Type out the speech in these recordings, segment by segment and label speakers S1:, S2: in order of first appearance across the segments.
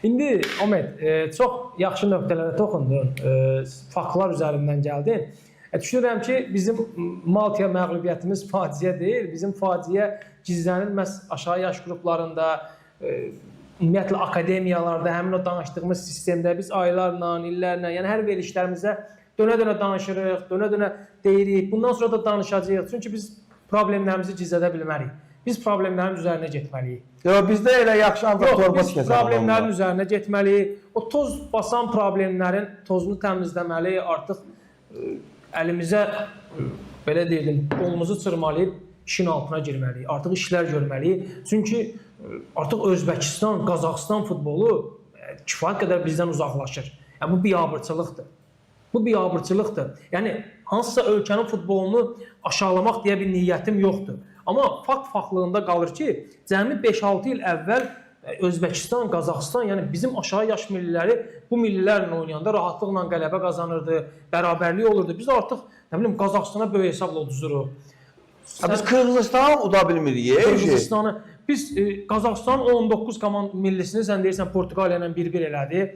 S1: İndi Ahmet, çox yaxşı nöqtələrə toxundun. Faktlar üzərindən gəldin. Düşünürəm ki, bizim Maltaya məğlubiyyətimiz faciə deyil. Bizim faciə gizlənir məhz aşağı yaş qruplarında, ümumiyyətlə akademiyalarda, həmin o danışdığımız sistemdə biz aylarla, illərlə, yəni hər verilişlərimizdə dönə-dönə danışırıq, dönə-dönə deyirik. Bundan sonra da danışacağıq. Çünki biz problemlərimizi gizlədə bilmərik. Biz problemlərin üzərinə getməliyik.
S2: Yo, bizdə elə yaxşı ancaq
S1: Yox,
S2: torba
S1: biz
S2: tikəsən
S1: problemlərin
S2: adamlar.
S1: üzərinə getməliyik. O toz basan problemlərin tozunu təmizləməli, artıq əlimizə belə deyirdim, qolumuzu çırmalayıb işin altına girməliyik. Artıq işlər görməliyik. Çünki artıq Özbəkistan, Qazaxıstan futbolu kifayət qədər bizdən uzaqlaşır. Yəni bu biabırçılıqdır. Bu biabırçılıqdır. Yəni hansısa ölkənin futbolunu aşağılamaq deyə bir niyyətim yoxdur. Amma fakt faktlığında qalır ki, cəmi 5-6 il əvvəl Özbəkistan, Qazaxıstan, yəni bizim aşağı yaş milliləri bu millilərlə oynayanda rahatlıqla qələbə qazanırdı, bərabərlik olurdu. Biz artıq nə bilim Qazaxıstana böyük hesabla uduzuruq.
S2: Ha, biz Qırğızıstanı uda bilmirik.
S1: Qırğızıstanı biz Qazaxıstanın 19 komand millisini sən deyirsən Portuqaliya ilə 1-1 elədi.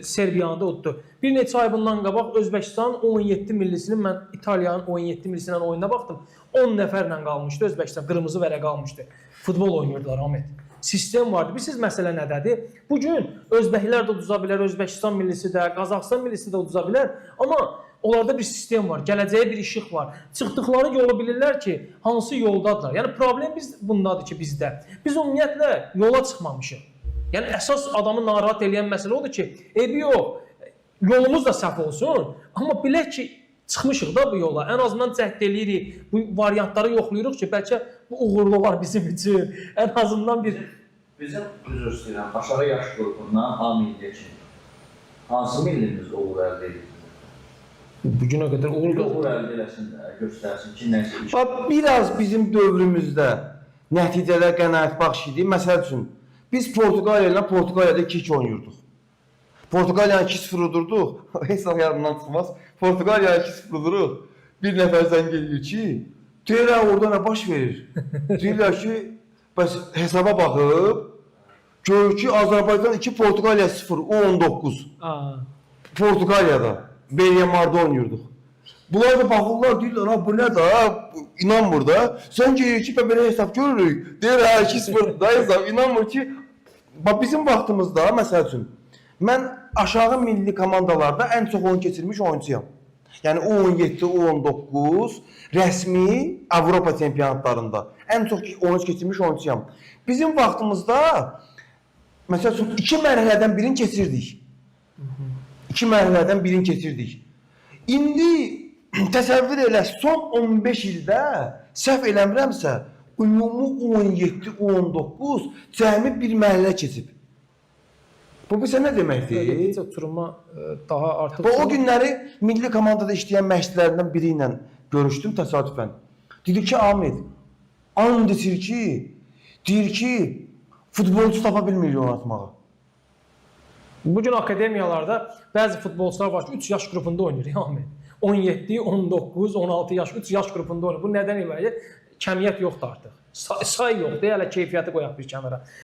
S1: Serbiyanı da uddu. Bir neçə ay bundan qabaq Özbəkistanın 17 millisinin mən İtaliyanın 17 millisi ilə oyununa baxdım. 10 nəfərlə qalmışdı Özbəkistan, qırmızı vərəq almışdı. Futbol oynayırdılar Ahmet. Sistem vardı. Bilirsiniz məsələ nədədir? Bu gün Özbəklər də uduza bilər, Özbəkistan millisi də, Qazaxıstan millisi də uduza bilər, amma onlarda bir sistem var, gələcəyə bir işıq var. Çıxdıqları yolu bilirlər ki, hansı yoldadırlar. Yəni problem biz bundadır ki, bizdə. Biz ümumiyyətlə yola çıxmamışıq. Yəni əsas adamı narahat eləyən məsələ odur ki, eybi yox, yolumuz da səhv olsun, amma bilək ki, çıxmışıq da bu yola. Ən azından cəhd eləyirik, bu variantları yoxlayırıq ki, bəlkə bu uğurlu olar bizim üçün. Ən azından bir
S3: Bizim, üzr istəyirəm, aşağı yaş qrupundan A milliyə kimi. Hansı millimiz uğur əldə edir?
S1: bu günə qədər uğur
S3: Bir
S1: qazandı.
S3: uğur əldə eləsin də, göstərsin ki, nəsə iş.
S2: Bax, biraz bizim dövrümüzdə nəticələr qənaətbəxş idi. Məsəl üçün, biz Portuqaliya ilə Portuqaliyada 2-2 oynayırdıq. Portuqaliyanı 2-0 udurduq. Hesab yadımdan çıxmaz. Portuqaliyanı 2-0 uduruq. Bir nəfər zəng eləyir ki, deyirlər orada nə baş verir? Deyirlər ki, bəs hesaba baxıb görür ki, Azərbaycan 2, Portuqaliya 0, U19.
S1: Aa,
S2: Portuqaliyada Beriyamarda oynayırdıq. Bunlar da baxırlar, deyirlər, ha bu nə da, inanmır da. Sən gedir ki, belə hesab görürük. Deyir, hə 2-0 da hesab, inanmır ki. Bax bizim vaxtımızda, məsəl üçün, mən aşağı milli komandalarda ən çox oyun keçirmiş oyunçuyam. Yəni U17, U19 rəsmi Avropa çempionatlarında ən çox oyun keçirmiş oyunçuyam. Bizim vaxtımızda məsəl üçün iki mərhələdən birini keçirdik. İki mərhələdən birini keçirdik. İndi təsəvvür elə son 15 ildə səhv eləmirəmsə, ümumi U17, U19 cəmi bir mərhələ keçib. Bu bizə nə deməkdir?
S1: Getdikcə uçuruma daha artıq
S2: Və o günləri milli komandada işləyən məşqçilərindən biri ilə görüşdüm təsadüfən. Dedi ki, Ahmet, and içir ki, deyir ki, futbolçu tapa bilmirik oynatmağa.
S1: Bu gün akademiyalarda bəzi futbolçular var ki, 3 yaş qrupunda oynayır ya Ahmet. 17, 19, 16 yaş, 3 yaş qrupunda oynayır. Bu nədən ibarət? Kəmiyyət yoxdur artıq. Say yoxdur. Hələ keyfiyyəti qoyaq bir kənara.